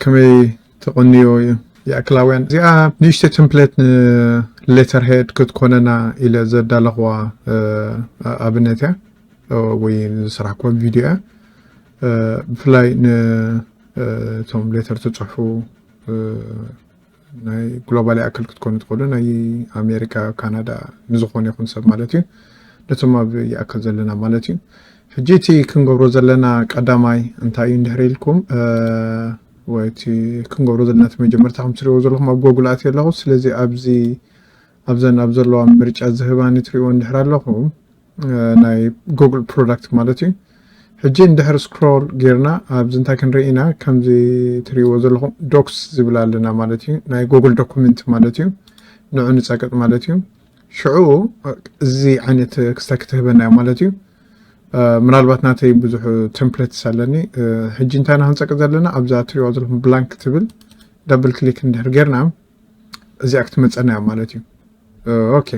ከመይ ተቐንዮ ይኣክላውያን። እዚኣ ንእሽተ ቴምፕሌት ንሌተር ሄድ ክትኮነና ኢለ ዘዳለኽዋ ኣብነት እያ፣ ወይ ዝሰራሕክዋ ቪድዮ እያ። ብፍላይ ንእቶም ሌተር ትፅሕፉ ናይ ግሎባል ይኣክል ክትኮኑ ትኽእሉ፣ ናይ ኣሜሪካ፣ ካናዳ፣ ንዝኾነ ይኹን ሰብ ማለት እዩ። ነቶም ኣብ ይኣክል ዘለና ማለት እዩ። ሕጂ እቲ ክንገብሮ ዘለና ቀዳማይ እንታይ እዩ እንድሕር ኢልኩም፣ ወይ እቲ ክንገብሮ ዘለና እቲ መጀመርታ ከም ትሪእዎ ዘለኹም ኣብ ጎግል ኣትየ ኣለኹ። ስለዚ ኣብዚ ኣብዘን ኣብ ዘለዋ ምርጫ ዝህባኒ ትሪእዎ እንድሕር ኣለኹም፣ ናይ ጉግል ፕሮዳክት ማለት እዩ። ሕጂ እንድሕር ስክሮል ጌርና ኣብዚ እንታይ ክንርኢ ኢና? ከምዚ ትሪእዎ ዘለኹም ዶክስ ዝብል ኣለና ማለት እዩ። ናይ ጉግል ዶኩመንት ማለት እዩ። ንዑ ንጸቅጥ ማለት እዩ። ሽዑ እዚ ዓይነት ክስታይ ክትህበና እያ ማለት እዩ። ምናልባት ናተይ ብዙሕ ቴምፕሌትስ ኣለኒ። ሕጂ እንታይ ኢና ክንጸቅጥ ዘለና? ኣብዛ ትሪእዋ ዘለኹም ብላንክ ትብል ደብል ክሊክ እንድሕር ጌርና እዚኣ ክትመጸና እያ ማለት እዩ። ኦኬ፣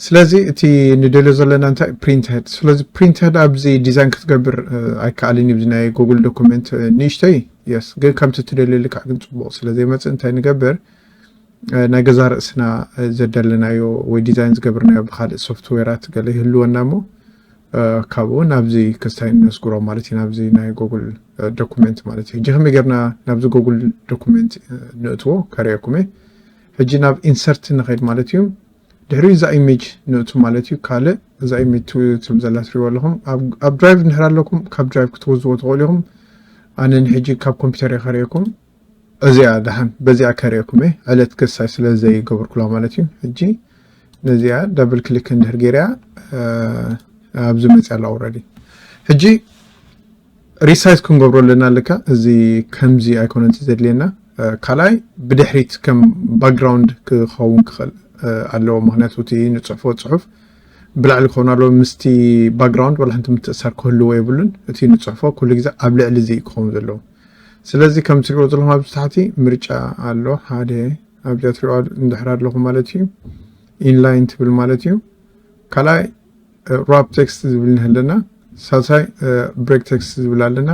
ስለዚ እቲ ንደልዮ ዘለና እንታይ? ፕሪንት ሄድ። ስለዚ ፕሪንት ሄድ ኣብዚ ዲዛይን ክትገብር ኣይከኣልን እዩ። ናይ ጉግል ዶኩመንት ንእሽተይ የስ፣ ግን ከምቲ ትደልዮ ልክዕ ግን ጽቡቕ ስለ ዘይመጽእ እንታይ ንገብር? ናይ ገዛ ርእስና ዘደለናዮ ወይ ዲዛይን ዝገብርናዮ ብካልእ ሶፍትዌራት ገለ ይህልወና እሞ ካብኡ ናብዚ ክስታይ ነስግሮ ማለት እዩ፣ ናብዚ ናይ ጉግል ዶኩመንት ማለት እዩ። ሕጂ ከመይ ጌርና ናብዚ ጉግል ዶኩመንት ንእትዎ ከርእየኩም እየ። ሕጂ ናብ ኢንሰርት ንኸይድ ማለት እዩ። ድሕሪ እዛ ኢሜጅ ንእቱ ማለት እዩ። ካልእ እዛ ኢሜጅ ትብል ዘላ ትሪእዎ ኣለኹም። ኣብ ድራይቭ እንድሕር ኣለኩም ካብ ድራይቭ ክትወዝዎ ትኽእሉ ኢኹም። ኣነ ንሕጂ ካብ ኮምፒውተር እየ ከርእየኩም። እዚኣ ደሓን በዚኣ ከርእየኩም እየ። ዕለት ክስታይ ስለ ዘይገበርኩላ ማለት እዩ። ሕጂ ነዚኣ ዳብል ክሊክ እንድሕር ገይርያ ኣብዚ መፅያ ኣላ ኦልሬዲ። ሕጂ ሪሳይዝ ክንገብሮ ኣለና። ልካ እዚ ከምዚ ኣይኮነን ዘድልየና። ካልኣይ ብድሕሪት ከም ባክግራውንድ ክኸውን ክኽእል ኣለዎ። ምክንያቱ እቲ ንፅሕፎ ፅሑፍ ብላዕሊ ክኸውን ኣለዎ። ምስቲ ባክግራውንድ ዋላ ሓንቲ ምትእሳር ክህልዎ የብሉን። እቲ ንፅሕፎ ኩሉ ግዜ ኣብ ልዕሊ እዚ ክኸውን ዘለዎ። ስለዚ ከም ትሪእዎ ዘለኹም ኣብዚ ታሕቲ ምርጫ ኣሎ። ሓደ ኣብዚኣ ትሪእዋ እንድሕር ኣለኹም ማለት እዩ። ኢንላይን ትብል ማለት እዩ። ካልኣይ ራፕ ቴክስት ዝብል ንህለና፣ ሳልሳይ ብሬክ ቴክስት ዝብል ኣለና።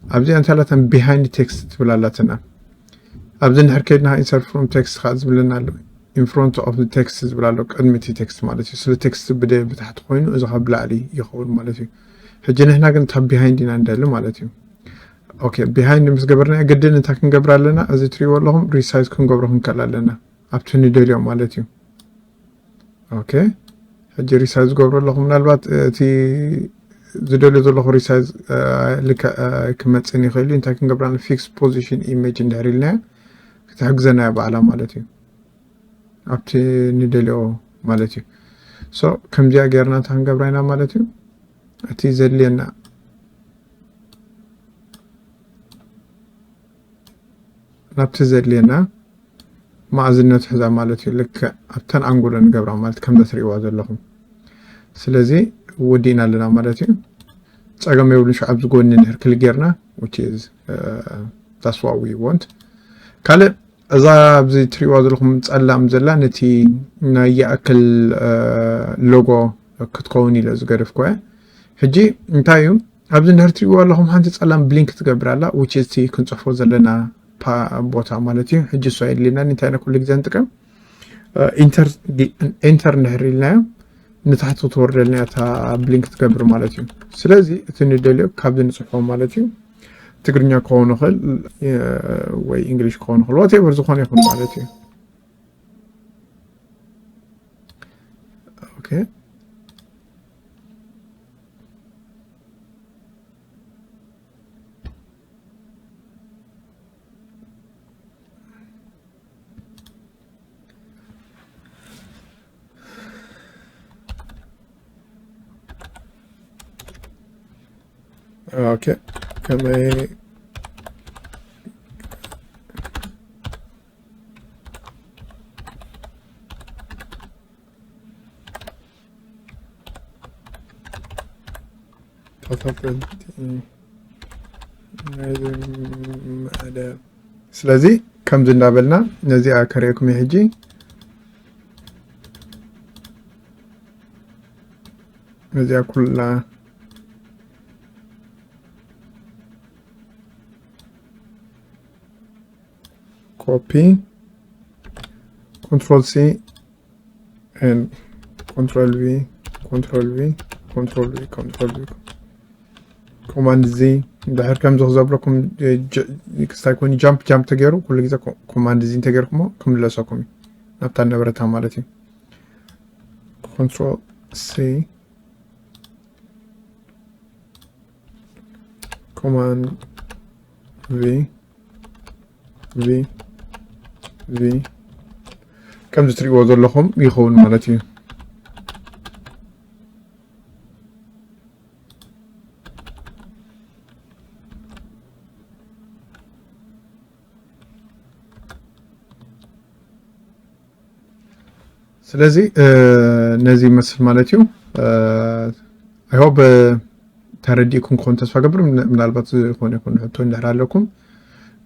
ኣብዚኣ እንታይ ኣላተን? ቢሃይንድ ቴክስት ትብል ኣላትና። ኣብዚ እንድሕር ከይድና ኢንሰርት ፍሮም ቴክስት ከዓ ዝብለና ኣሎ። ኢንፍሮንት ኦፍ ቴክስት ዝብል ኣሎ፣ ቅድሚ እቲ ቴክስት ማለት እዩ። ስለ ቴክስት ብደ ብታሕቲ ኮይኑ እዚ ካብ ብላዕሊ ይኸውን ማለት እዩ። ሕጂ ንሕና ግን እታ ቢሃይንድ ኢና ንደሊ ማለት እዩ። ኦኬ፣ ቢሃይንድ ምስ ገበርና ግድን እንታይ ክንገብር ኣለና? እዚ ትሪእዎ ኣለኹም ሪሳይዝ ክንገብሮ ክንከል ኣለና ኣብቲ ንደልዮ ማለት እዩ። ኦኬ፣ ሕጂ ሪሳይዝ ዝገብሮ ኣለኹ። ምናልባት እቲ ዝደልዮ ዘለኹ ሪሳይዝ ልክዕ ክመፅን ይኽእል እዩ። እንታይ ክንገብር ኣለና? ፊክስ ፖዚሽን ኢሜጅ እንድሕር ኢልናዮ ክትሕግዘና እያ ባዕላ ማለት እዩ። ኣብቲ ንደልዮ ማለት እዩ። ሶ ከምዚኣ ጌርና እንታይ ክንገብራ ኢና ማለት እዩ? እቲ ዘድልየና ናብቲ ዘድልየና መኣዝነቱ ሕዛ ማለት እዩ። ልክዕ ኣብተን ኣንጉሎ ንገብራ ማለት ከም ትሪእዋ ዘለኹም። ስለዚ ወዲእና ኣለና ማለት እዩ። ፀገም የብሉን። ሽዑ ኣብዚ ጎኒ እንድሕር ክሊክ ጌርና which is that's what we want። ካልእ እዛ ኣብዚ ትሪእዋ ዘለኹም ፀላም ዘላ ነቲ ናይ ይኣክል ሎጎ ክትከውን ኢለ ዝገደፍኩ እየ። ሕጂ እንታይ እዩ ኣብዚ እንድሕር ትሪእዋ ኣለኹም ሓንቲ ፀላም ብሊንክ ትገብር ኣላ which is እቲ ክንፅሕፎ ዘለና ፓ-፣ ቦታ ማለት እዩ። ሕጂ እሱ ኣየድልየናን እንታይ ኩሉ ግዜ ንጥቀም ኢንተር፣ ኢንተር እንድሕር ኢልናዮ ንታሕቲ ትወርደልና እያ እታ ብሊንክ ትገብር ማለት እዩ። ስለዚ እቲ ንደልዮ ካብዚ ንፅሕፎ ማለት እዩ። ትግርኛ ክኸውን ይኽእል ወይ እንግሊሽ ክኸውን ይኽእል፣ ዋቴቨር ዝኾነ ይኹን ማለት እዩ። ኦኬ። ኦኬ፣ ከመይ ተኸተልቲ ናይዚ መደብ። ስለዚ ከምዚ እንዳበልና ነዚኣ ከርእየኩም እየ ሕጂ። ነዚኣ ኩላ copy, control C and control V, control V, control V, control V, command Z። ድሕር ከምዚ ክዘብለኩም ክስታይ ኮይኑ jump jump ተገይሩ ኩሉ ግዜ command Z እንተገይርኩሞ ክምለሰኩም እዩ ናብታ ነበረታ ማለት እዩ። Control C, command V V V ከምዚ ትሪእዎ ዘለኹም ይኸውን ማለት እዩ። ስለዚ ነዚ ይመስል ማለት እዩ። I hope ተረዲእኩም ክኾን ተስፋ ገብር። ምናልባት ዝኾነ ይኹን ሕቶ እንድሕር ኣለኩም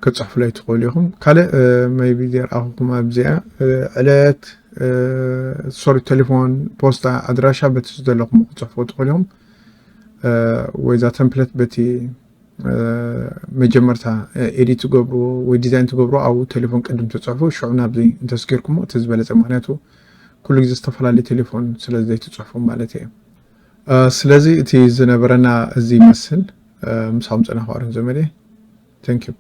ክትፅሕፉለይ ትኽእሉ ኢኹም። ካልእ maybe ዘይረኣኹኩም ኣብዚኣ ዕለት፣ ሶሪ፣ ቴሌፎን፣ ፖስታ፣ ኣድራሻ በቲ ዝደለኹም ክትፅሕፉ ትኽእሉ ኢኹም። ወይ እዛ ተምፕለት በቲ መጀመርታ ኤዲት ትገብሩ ወይ ዲዛይን ትገብሩ ኣብኡ ቴሌፎን ቅድም ትፅሕፉ፣ ሽዑ ናብዚ እንተስጌርኩሞ እቲ ዝበለፀ። ምክንያቱ ኩሉ ግዜ ዝተፈላለዩ ቴሌፎን ስለ ዘይትፅሕፉ ማለት እየ። ስለዚ እቲ ዝነበረና እዚ ይመስል። ምሳኹም ፀናኹ ኣሮን ዘመዴ። Thank you።